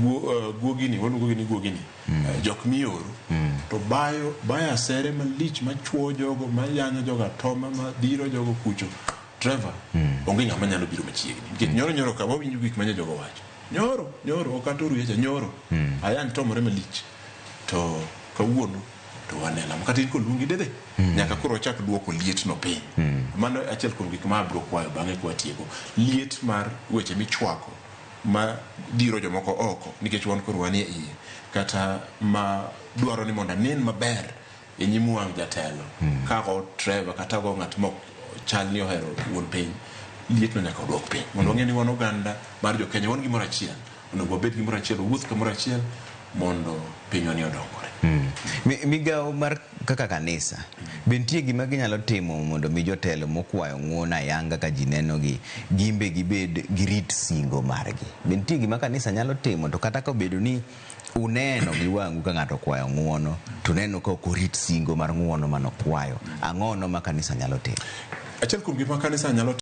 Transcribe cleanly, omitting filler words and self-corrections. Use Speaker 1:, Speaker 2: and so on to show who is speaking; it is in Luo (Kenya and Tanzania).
Speaker 1: Guogini waluongo ni guogini, jok mioro to bayo bayo asere malich machuo jogo, mayanyo jogo atoma, madhiro jogo kucho. Trevor, onge ng'ama nyalo biro machiegni nikech nyoro nyoro ka wawinjo gik manye jogo wacho nyoro nyoro, ok atoro yecha nyoro ayany tomore malich. To kawuono to waneno kata in koluongi dede nyaka koro wachak duoko liet no piny. Mano achiel kuom gik ma abiro kwayo bang'e kwatieko liet mar weche michwako ma dhiro jomoko oko, nikech wan koro wanie iye, kata ma dwaro ni mondo anen maber e nyim wang' jatelo ka go Trevor kata go ng'at mok chal ni ohero wuon piny. Liet no nyaka oduok piny mondo wang'e ni wan oganda mar jo Kenya, wan gimoro achiel, onego wabed gimoro achiel, wawuoth kamoro achiel mondo pinywa ni odongore.
Speaker 2: Migawo mar kaka kanisa be nitie gima ginyalo timo mondo mi jotelo mokwayo ng'uono ayanga ka ji nenogi gimbe gibed girit singo margi? Be nitie gima kanisa nyalo timo, to kata ka obedo ni uneno gi wang'u ka ng'ato okwayo ng'uono to uneno ka ok orit singo mar ng'uono manokwayo, ang'ono ma kanisa nyalo timo?
Speaker 1: Achiel kuom gik ma kanisa nyalo